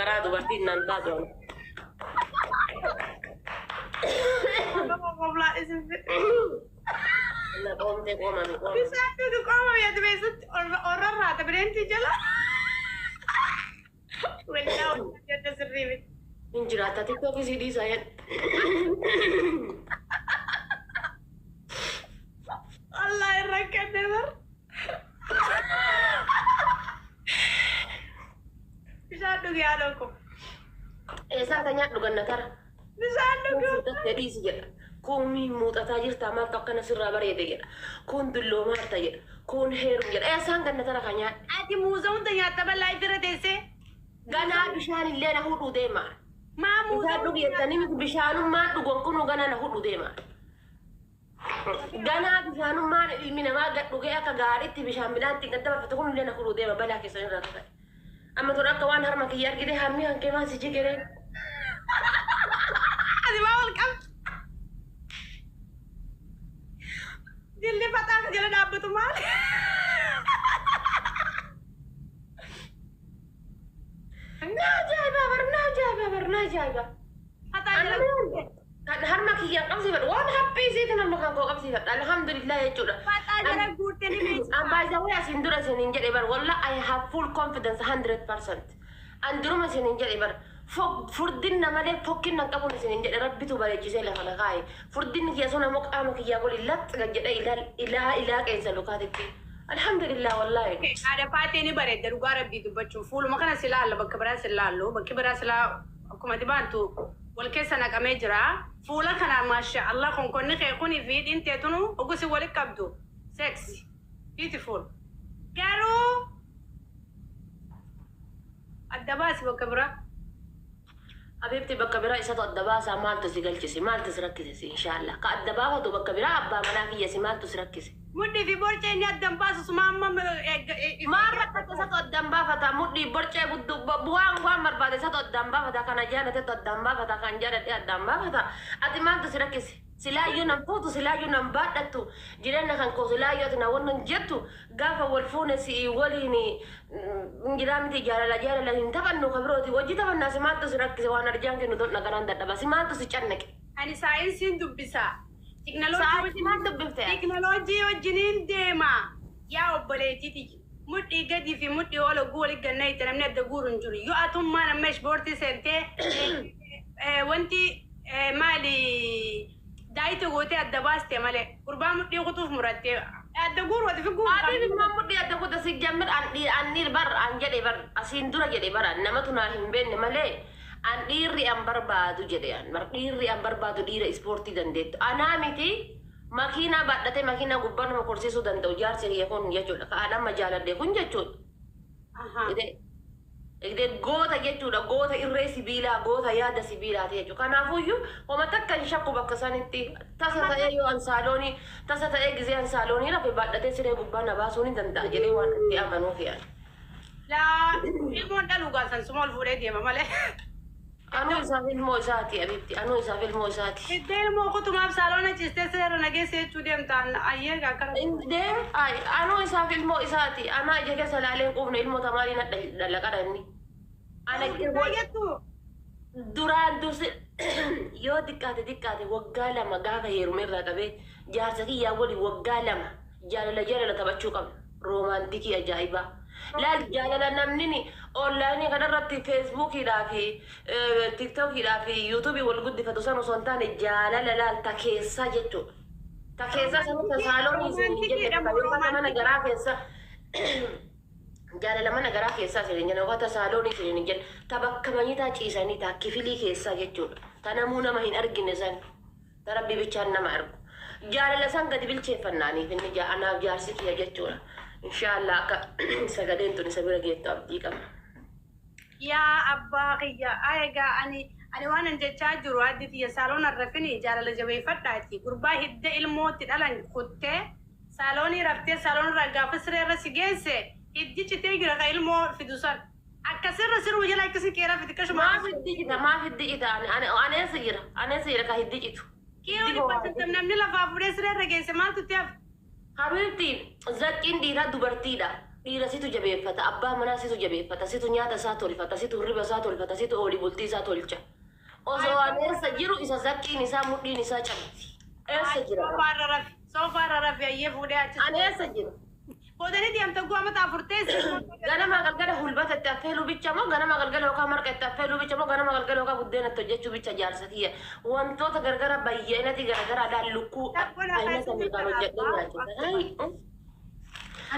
Garaa dubartiin naan taatu. Qoblaa isin fide. Na qoomtee qoomame qoomame. Bishaan dhugu qoomame ati beessatti orra raata bineentii jala. Wallaa jette sirrii miti. Hin jiraata TikTok isii dhiisaa jedhe. Wallaahi rakkate bar. Bishaan dhugi haadha koo. Eessaa ka nyaadhu ganna tara. Bishaan dhugi. Furdattee dhiisi jedha. Kun muuxataa jirta, maaltu akkana sirraa bareede jedha. Kun dulloomaarta jedha. Kun heerum jedha. Eessaan ganna tara ka nyaadhu? Ati muuza hunda nyaatta bal'aa ifirra teessee. Ganaa bishaan illee na hudhu deema. Maa muuza Bishaan dhugi jettanii miti, bishaanummaan dhugon kunu gana na hudhu deema. Ganaa bishaanummaan ilmi namaa gad dhugee akka gaariitti bishaan midhaan ittiin gad dabarfatu kun illee na hudhu deema, balaa keessan irraa ta'e. Amma tun akka waan harma kiyya argite hammi kan kee maal si jigere. Ati maa wal qabdi? Jilli faxaa jala dhaabbatu maali? Na ajaa'iba bar, na ajaa'iba bar, na ajaa'iba. Faxaa jala. Kan harma kiyyaan qabsiifadhu waan haphii isiitiin harma kan koo qabsiifadha, alhamdulillah jechuudha. Faxaa jala guurtee ni beeksisa. Ambaasawee asiin dura isiniin jedhe bar, walla I have full confidence 100%. An duruma isiniin jedhe bar, furdinna malee fokkinna hin qabuun isiniin jedhe. Rabbitu bareechisee lafa na kaa'e. Furdinni kiyya sun ammoo qaama kiyyaa waliin laxxa gad jedhe ilaa ilaa qeensa lukaatitti. Alhamdulillah wallaahi. Haadha faatee ni bareedda, dhugaa rabbii dubbachuun fuuluma kana si laalla, bakka biraa si laallu, bakki biraa silaa akkuma ati baantu wal keessa naqamee jira. Fuula kana maasha Allah, konkonni kee kunii fi dhiinteetunu ogusi wali qabdu sexy beautiful, garuu adda baasi bakka biraa. Habibti, bakka biraa isatu adda baasaa. Maaltu si galchise? Maaltu si rakkise si? Inshaallah ka adda baafatu bakka biraa abbaa manaa kiyya, si maaltu si rakkise? Mudhii fi borcee inni addan baasu suma amma. Maal rakkate? Isatu addaan baafata. Mudhii borcee buddu waan waan barbaade isatu addaan baafata. Kana jaalatetu addaan baafata, kan jaaladhe addaan baafata. Ati maaltu si rakkise? Silaayyuu nan fuutu, silaayyuu nan baadhattu, jireenya kan koo silaayyuu ati na wannan jettu gaafa wal fuune si'ii waliin jiraa miti. Jaalala jaalala hin taphannu, ka birooti wajji taphannaa. Si maaltu si rakkise? Waan arjaan kennu ton dhagaraan dadhaba. Si maaltu si cannaqe? Ani saayinsiin dubbisa. Saayinsii maal dubbifte ati? Teknooloojii wajjiniin deema. Yaa obboleettiiti. Mudhii gadii fi mudhii ol oguu walii gannaa itti namni adda guuru hin jiru. Yoo atummaan amma ispoortii seentee wanti maali daayita gootee adda baaste malee gurbaa mudhii kutuuf murattee adda guuru ati fi guuru. Habibi, immoo mudhii adda kuta si jammir. An dhiir bar, an jedhe bar, asiin dura jedhe bar, an namatu naa hin beekne malee an dhiirri an barbaadu jedhe, an bar dhiirri an barbaadu dhiira ispoortii dandeettu. Anaa miti, makiinaa baadhatee makiinaa gubbaa nama korsiisuu danda'u jaarsi kiyya kun jechuudha. Ka an amma jaaladhe kun jechuudha. Egdee goota jechuudha. Goota irree sibiilaa, goota yaada sibiilaati jechuudha. Kanaafuyyuu homa takka hin shakku bakka sanitti. Tasa ta'ee yoo ansaaloonii, tasa ta'ee gizee ansaaloonii rafe baadhatee siree gubbaa na baasuu ni danda'a jedhee waan itti amanuuf yaada. Laa, ilmoon dhaluu gaasan suma ol fuudhee deema malee. Anuu isaaf ilmoo isaati, abibti. Anuu isaaf ilmoo isaati. Iddoo ilmoo kutumaaf saaloona ciistee seera nageessa jechuu deemtaan ayyee akkana. Dee ay, anuu isaaf ilmoo isaati. Anaa ija keessa laalee hin quufne, ilmoo tamaanii na dhalaqadha inni. Ana Baay'attu. Duraan dursi yoo xiqqaate xiqqaate waggaa 2 gaafa heerume irraa qabee jaarsa kiyyaa waliin waggaa 2 jaalala jaalala taphachuu qabna. Romantic ajaa'ibaa. Laal, jaalala namni online kanarratti Facebookiidhaa fi TikTokiidhaa fi YouTubeii wal guddifatu san osoo hin taane, jaalala laal ta keessaa jechuudha. Ta keessaa sana ta saaloonii isin hin jenne, yookaan ta mana garaa keessa, jaalala mana garaa keessaa isin hin jenne, yookaan ta saaloonii isin hin jenne, ta bakka manyitaa ciisanii ta kifilii keessaa jechuudha. Ta namuu nama hin argine san. Ta rabbi bichaan nama argu. Jaalala san gadi bilcheeffannaaniif inni anaaf jaarsi kiyya jechuudha. Inshaallah akka sagaleen tun isa bira geettu abdii qaba. Yaa abbaa kiyya, egaa ani waan an jechaa jiru, addi tiyya, saaloon arrafini jaalala jabeeffadhaati. Gurbaa hidda ilmootti dhalan kuttee saaloonii raftee saaloon irraa gaafa siree irra si geesse hiddi citee jira ka ilmoo fidu san. Akkasirra siruu jala akkasii qeeraa fidi akkasuma. Maaf hiddi cita? Maaf hiddi cita? Aneessa jira? Aneessa jira ka hiddi citu? Kiiloo 500 namni lafaa fuudhee siree irra geesse maaltu itti hafe? Habibti, zaqqiin dhiiraa dubartiidha. Dhiira situ jabeeffata, abbaa manaa situ jabeeffata, situ nyaata isaa tolfata, situ hirriba isaa tolfata, situ oolii bultii isaa tolcha. Osoo waan eessa jiru isa zakkiin isaa mudhiin isaa cabdi. Eessa jira? Soofaarra rafi. Soofaarra rafi ayyee fuudhee achi. Ani eessa jira? Boodanii deemta guu amata afur teesse. Ganama galgala hulbata itti affeeluu bicha moo, ganama galgala yookaan marqa itti affeeluu bicha moo, ganama galgala yookaan buddeena itti hojjechuu bicha? Jaarsa kiyya wantoota gargara bayyeenati garagaraadhaan lukkuu aynata meeqaan hojjedhee nyaachisa.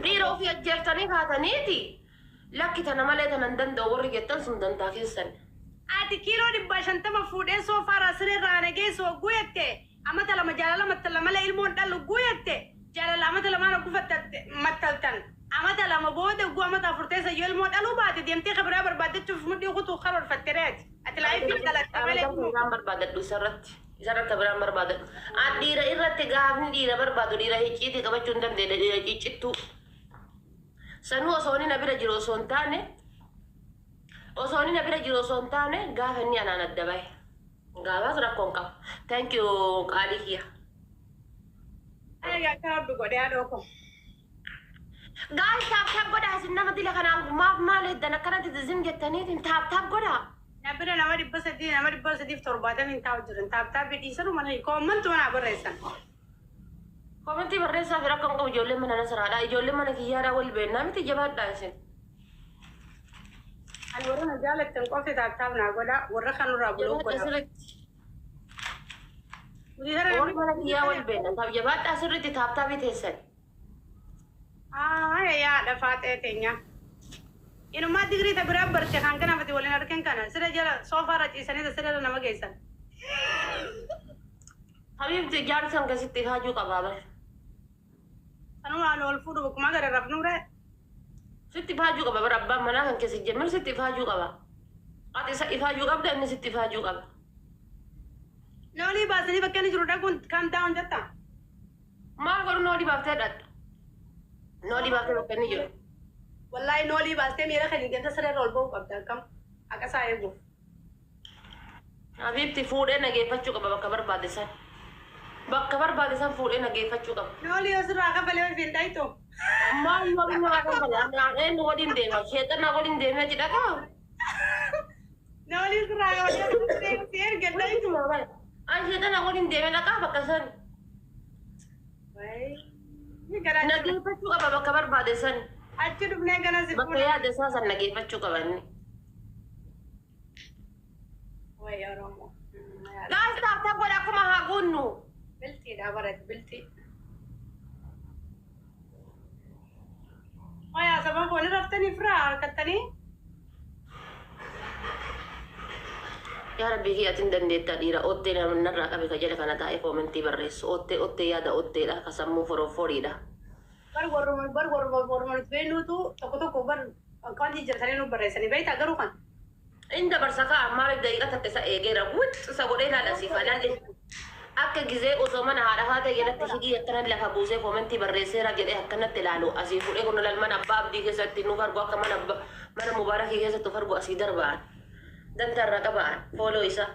Dhiira ofii ajjeeftanii kaataniiti lakki tana malee tana hin danda'u warri jettan sun dantaa keessan. Ati kiiloo 150 fuudhee soofaarra sireerraa na geessu hogguu jette, amata 2 jaalala mattala malee ilmoon dhalu hogguu jette, jaalala amata lamaan hogguu mattaltan, amata 2 booda hogguu amata afur teessa yoo ilmoo dhaluu baate deemtee kabiraa barbaaddachuuf mudhii kutuu karoorfatte reeti. Ati laayifii dhalatte malee Amata biraan barbaadadhu isarratti. Isarratti biraan barbaadadhu. An dhiira irratti gaafni dhiira barbaadu dhiira hicciitii qabachuu hin dandeenye, dhiira ciccittuu. Sanuu osoo inni na bira jiru osoo hin taane, osoo inni na bira jiru osoo hin taane, gaafa inni anaan adda bahe. Gaafaas rakkoon qabu. Thank you, qaalii kiyya. Egaa akka Rabbi godhee haadhoo koo. Guys, tap tap godhaa. Isin nama dila kanaan maaf maal heddan akkanatti zim jettaniitiin? Tap tap godhaa. Na bira nama 300, nama 370 taa'u jiran. Tap tapii dhiisanu mana koommantu mana barreessan. Komentii barreessaa fi rakkoon qabu. Ijoolleen mana Nasraadha. Ijoolleen mana kiyyaadhaa wal beennaa miti, jabaadhaa isin. Ani warra na jaalattan qofti tap tap naa godha, warra kanurraa buloo Jabaadhaa godha. sirriitti. Nuti sana Warri mana kiyyaa wal beenna. Tap jabaadhaa sirriitti, tap tapii teessan. Aa, yaa dhafaa ta'e teenya. Inumaa digirii ta biraa barte kan kanafati waliin argan kana sira jala soofaarra ciisanii sira nama geessan. Habiibti, jaarsan keessatti ifaajuu qabaa bar. Sanumaan ol fuudhu bakkuma gara rafnuure. Sitti ifaajuu qaba bar. Abbaan manaa kan keessa jemmir sitti ifaajuu qaba. Ati isa ifaajuu qabda, inni sitti ifaajuu qaba. Noolii baasanii bakka inni jiru dhaquun kam taa'uun jetta. Maal godhu noolii baaftee dhadha? Noolii baaftee bakka inni jiru. Wallaahi noolii baastee miira kan hin ganta siree irra ol ba'uu qabda akkam akka isaa eeguuf. Habiibti, fuudhee nageeffachuu qaba bakka barbaade san. Bakka barbaade san fuudhee nageeffachuu qaba. Noolii yoo sirraa kafalee ofiin dhayitu. Maal waliin nama kan eenyu waliin deema? Sheexanaa waliin deemee achi dhaqaa? Noolii sirraa kafalee si erga dhayitu. An sheexanaa waliin deemee dhaqaa bakka san. Nageeffachuu qaba bakka barbaade san. Achi dhufnee gana si Bakka fuudha. yaada isaa san nageeffachuu qaba inni. Wayi Oromoo. Guys, tap tap godha akkuma haa guunnu. Biltiidha barate biltii. Wayaa saba kooni raftanii firaa harkattanii. Yaa Rabbii kiyya, atin dandeettaa dhiira ottee narraa qabe ka jala kana taa'ee koomentii barreessu. Ottee ottee yaada otteedha ka sammuu foroforiidha. Bar warruma nuti beeknuutu tokko tokko bar akkaan jijjiirtanii nu barreessanii beektaa garuu kan. Inni dabarsa ka'a, maaliif daqiiqa takka isa eegeera wut isa godhee ilaala siif alaalle. Akka gizee osoo mana haadha haata jalatti hidhii akkana lafa buusee koomentii barreesseera jedhee akkanatti ilaalu asii fuudhee kun ilaal mana abbaa abdii keessatti nuuf argu, akka mana mana mubaarakii keessatti nuuf argu asii darba'an. Danta irraa qaba'an fooloo isaa.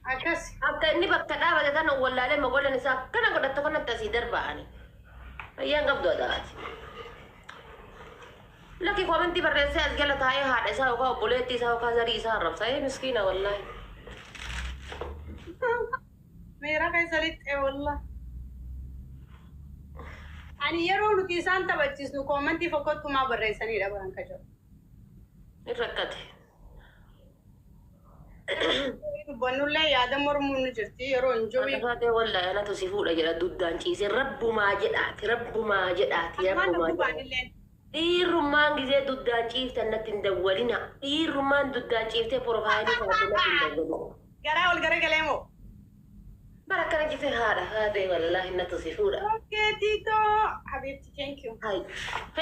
Akkas. Akka inni bakka dhaabate tana wallaalee mogoleen isaa akkana godhattu kanatti asii darba'ani. Fayyaan qabdu adaati. Lakki koomentii barreessee as jala taa'ee haadha isaa yookaan obboleettii isaa yookaan zarii isaa arrabsa. Ee miskiina wallaahi. Miira keessa lixxee wallah. Ani yeroo nuti isaan taphachiisnu koomentii fokkottumaa barreessanidha baran ka jiru. Hin rakkate. Dubbannullee yaada mormuun ni jirti yeroo hin jiru. Haadha faatee wallaahi anatu si fuudha jedha duddaan ciisee, rabbumaa jedhaati, rabbumaa jedhaati, Asumaan rabbumaa dhukkubaan jedhaati. illee. Dhiirummaan gizee duddaan ciiftan natti hin dawwalina. Dhiirummaan duddaan ciiftee porofaayilii kanatti natti hin dawwalina. Garaa ol garagalee moo? Bara akkana ciisee haadha faatee wallaahi natu si fuudha. Okay, Tito. Habibti, thank you. Hai.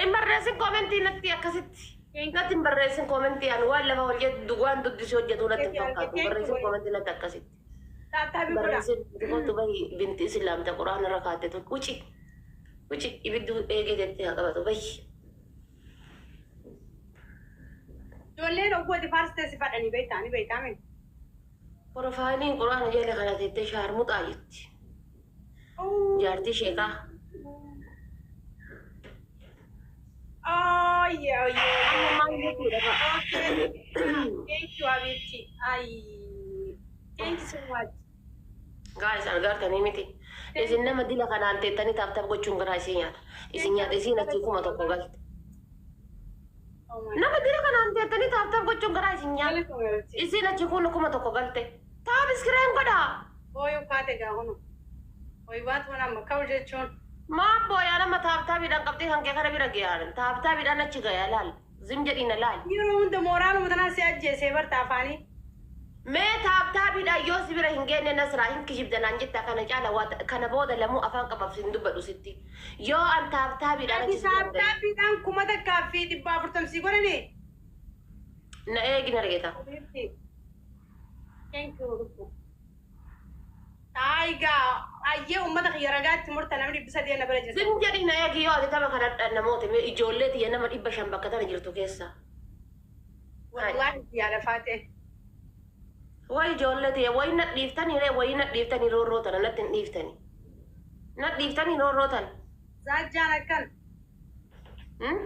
Hin barreessin koomentii natti akkasitti. Natti hin barreessin koomentii, ani waan lafa hojjetu waan duddisi hojjetu natti hin fakkaatu. Barreessin koomentii natti akkasitti. Tap tapii godha. Barreessin kootu bahi, binti islaamta quraana irra kaatte tun uci. Uci ibiddu eegee jettee haa qabatu bahi. Ijoolleen oggooti faarsitee si fadhanii beektaa ni beektaa miti. Porofaayiliin quraana jala kana teettee shaarmuxaa jetti. Jaartii sheekaa. Oh yeah. Amma maal jechuudha fa'a? Okay. Thank you, Abibti. Ay, thank you so much. Guys, argartanii miti. Isin nama dila kanaan teettanii tap tap gochuun garaa isii nyaata. Isin nyaata isiin achii 1000 galte. Oh my. Nama dila kanaan teettanii tap tap gochuun garaa isin nyaata. Welcome, Abibti. Isiin achii 1000 galte. Tap screen godhaa. Booyuu kaate gaa hunu. Hoy baatu nama kaw jechuun. Maa booyaa nama tap tapiidhaan qabxii kan kee kana bira gayaan. Tap tapiidhaan achi gayaa laal. Zim jedhiina laal. Yeroo hunda mooraaluma tanaan si ajjeesee barta afaanii. Mee tap tapiidhaan yoo si bira hin geenne Nasraa hin kijibdanaan jetta kana caala waa kana booda lamuu afaan qabaaf hin dubbadhu sitti. Yoo an tap tapiidhaan Ati achi si bira hin gahe. Tap tapiidhaan 1440 godhani. Na eegin argita. Abibti. Thank you, lubbu. Taayigaa ayyee uummata kiyya ragaatti murta namni 300 na bira jirti. Zim jedhi na eegi yoo ati tapha kana namoota mee ijoollee tiyya nama 500 bakka tana jirtu keessa. Wallaahi yaada faatee. Way ijoollee tiyya way na dhiiftanii ree way na dhiiftanii roorroo tana natti hin dhiiftanii. Na dhiiftanii roorroo tana. Zaajjaan akkan.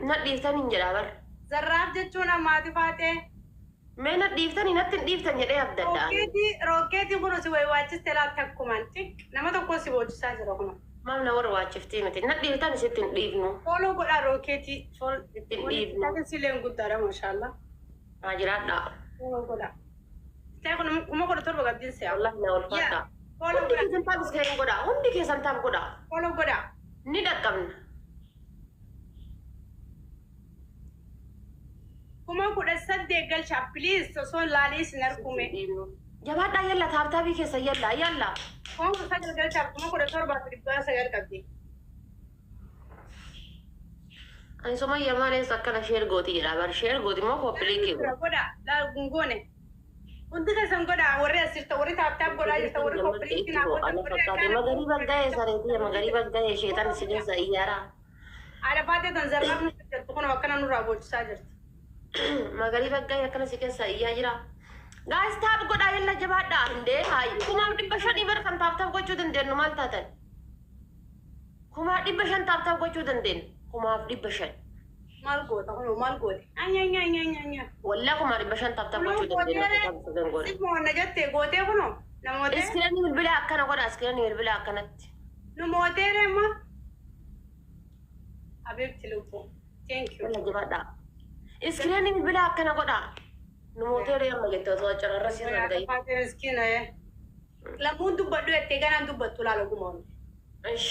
Na dhiiftanii hin jedhaa bara. Zarraaf jechuun ammaati faatee. Mee na dhiiftanii natti hin dhiiftan jedhee abdadha. Rookeetii rookeetiin kun si waywaachiste laal takkumaan xiq nama tokko si boochisaa jira kun. Maal na warra waachiftii miti. Na dhiiftan isitti hin dhiifnu. Follow godhaa rookeetii. Sitti hin dhiifnu. Sileen guddaadha maashaallah. Haa jiraadhaa. Follow godhaa. Ta'e kun 17,000 qabdiin si'a. Wallahi na ulfaadhaa. Follow Hundi godhaa. keessan tap screen godhaa. Hundi keessan tap godhaa. Follow godhaa. Ni dhaqqabna. 18,000 galchaa please osoo laalii isin argume. Jabaadhaa yalla tap tapii keessa yalla yalla. 19,000 galchaa 17,900 qabdi. Ani somayya maalees akkana share gooti jedha bar share gooti immoo copy link godha. Godhaa laal gungoone. Hundi keessan godhaa warri as jirta warri tap tap godhaa jirta warri copy link naa godha Ana warri fakkaate magarii bagga'ee sareetii magarii bagga'ee sheetan si keessa iyyaaraa. Haadha faatee tan zarraaf nu jirtu kun akkana nurraa boochisaa jirti. Magarii bagga'ee akkana si keessa iyyaa jira. Guys tap godhaa yalla jabaadhaa hindee haayi 500,000 bara kan tap tap gochuu dandeenyu maal taatan? 500,000 tap tap gochuu dandeenyu 500,000. Maal goota kun maal goote? Anya anya anya anya anya. Wallaa 500,000 tap tap gochuu dandeenyu tap tap godhe. Si moonna jettee gootee kunoo namootee Screenii bilbilaa akkana godha screenii bilbilaa akkanatti. nu mootee deema. Abibti lubbu. Thank you. Yalla jabaadhaa. Screenii bilbilaa akkana godha. Nu mootee reema jettee osoo cararra sirra gahi. Faatee miskiina. Lammuun dubbadhu jettee ganaan dubbattu laala gumoon. Ish.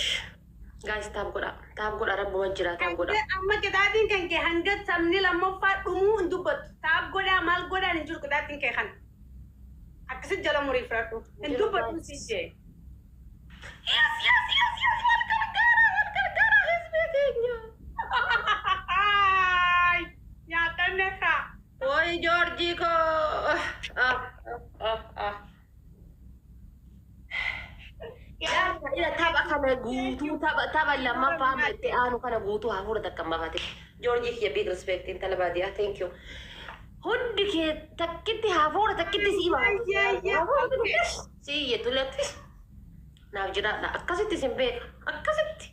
Guys tap godha. Tap godha rabbuma jira tap godha. Amma qixaatiin kan kee hanga sabni lammaffaa dhumuu hin dubbattu. Tap godhaa maal godhaan hin jiru qixaatiin kee kana. Akkasitti jala murii fudhadhu. Hin dubbattu si jee. Yes yes yes yes wal gargaara wal gargaara hizbii keenya. Nyaatanne kaa. Way Joorjii koo. Ah ah ah. Ila tapha kana guutuu tapha tapha lammaffaa amma itti aanu kana guutuu hafuura takka hin baafate. Joorjii kiyya big respect intala baadiyyaa thank you. Hundi kee takkitti hafuura takkitti sii baafatu. Sii jettu letti. Naaf jiraadha. Akkasitti isin beeka. Akkasitti.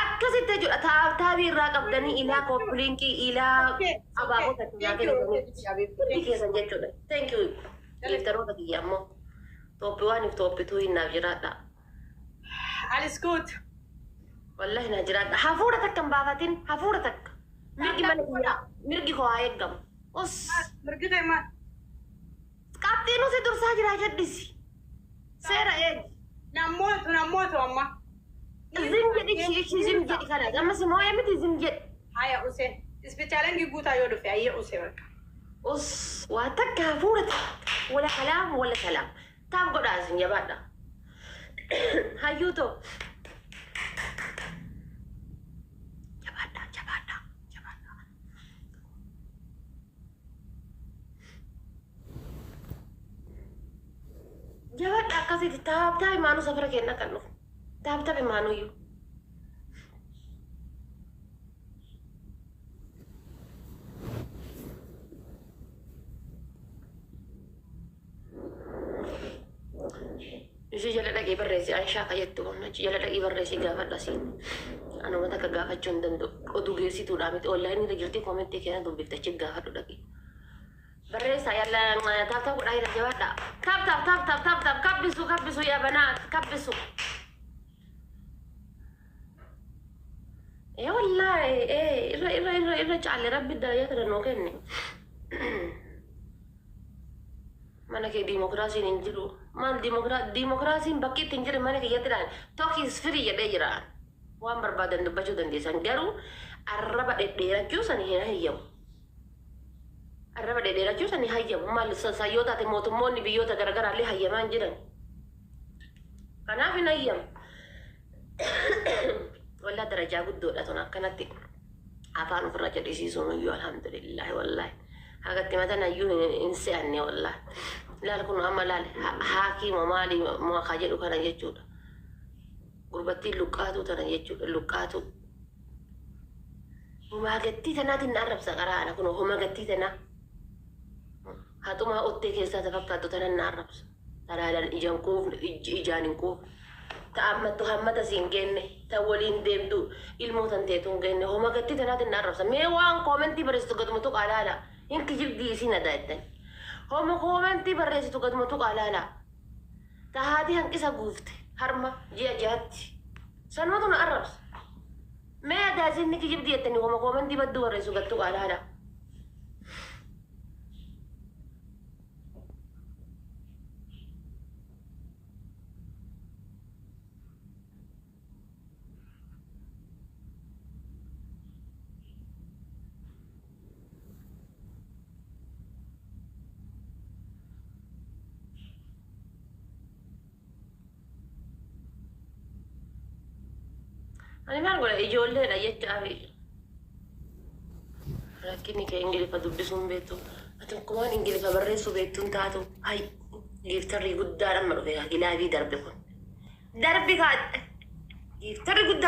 Akkasitti jechuudha. Tap tapii irraa qabdanii ilaa copy linkii ilaa abaabota kiyyaa kennitanii. Hundi keessan jechuudha. Thank you. Giftaroota kiyya ammoo. Top oneiif top two hin naaf jiraadha. Aliskuut. Wallahi na jiraadha. Hafuura takka hin baafatin. Hafuura takka. Mirgi mana kiyyaa. Mirgi koo haa eeggamu. Us. Mirgi kee maal? Qabxiin si dursaa jira jedhisi. Seera eegi. Namootu namootu amma. Zim jedhi ishii zim jedhi kana. Amma si moo'ee miti zim jedhi. Haya use. Isbitaalaan guutaa yoo dhufe ayyee use bakka. Us waa takka hafuura takka. Wala kalaam wala salaam. Tap godhaa isin jabaadha. Hayyuu ta'u. Jabaadha jabaadha jabaadha. Jabaadha akkasitti tap tap imaanuu safara kenna kan dhufu. Tap tap imaanuyyuu. Ishee jala dhaqee barreessi anshaa kayyattu kun achi jala dhaqee barreessi gaafadha siin. Anuma takka gaafachuu hin danda'u. Oduu geessituudha miti onlaayinii irra jirti koomentii keenya dubbifte achi gaafadhu dhaqee. Barreessaa yalla tap tap godhaa jira jabaadha. Tap tap tap tap tap tap kabbisu kabbisu yaa banaat kabbisu. Ee wallaahi ee irra irra irra irra caalle rabbi daraja tana nuu kenne. Mana kee diimokiraasiin hin jiru. Maal diimokiraasiin bakki itti hin jirre mana kiyyatti dhaan talk is free jedhee jira. Waan barbaadan dubbachuu dandeessan garuu arraba dhedheerachuu sani hin hayyamu. Arraba dhedheerachuu sani hayyamu. Maal yoo taate mootummoonni biyyoota garaagaraallee hayyamaa hin jiran. Kanaaf hin hayyamu. Wallaa darajaa guddoodha tun akkanatti afaan ofirra jedhisiisuun iyyuu alhamdulillahi wallahi. Hagatti matan ayyuu hin se'anne wallahi. Laal kun amma laal haakii moo maalii moo akka jedhu kana jechuudha. Gurbattiin luqqaatuu tana jechuudha luqqaatuu. Homaa gattii tanaatiin na arrabsa qaraana kun homaa gattii tanaa. Haxumaa ottee keessaa ta fakkaattu tanan na arrabsa. Talaalaan ijaan quufne ijji ijaan hin quufne. Ta ammattu hammata siin geenne ta waliin deemtu ilmoo tan teetu hin geenne homa gattii tanaatiin na arrabsa. Mee waan koomentii barreessitu gaduma tuqaa laala. Hin kijibdii isiin adaa jettan. Homa koomentii barreessitu gaduma tuqaa laala. Ta haati hanqisa guufte harma ji'a jahatti. Sanumatu na arrabsa. Mee adaa isiin ni kijibdii jettanii homa koomentii badduu barreessu gad tuqaa laala. Ani maal godha ijoolleedha jechaafi rakkinni kee Ingiliffa dubbisuu hin beektu. Ati akkumaan Ingiliffa barreessuu beektu hin taatu. Hay giiftarri guddaan amma dhufe gilaabii darbe kun. Darbi kaa giiftarri guddaa.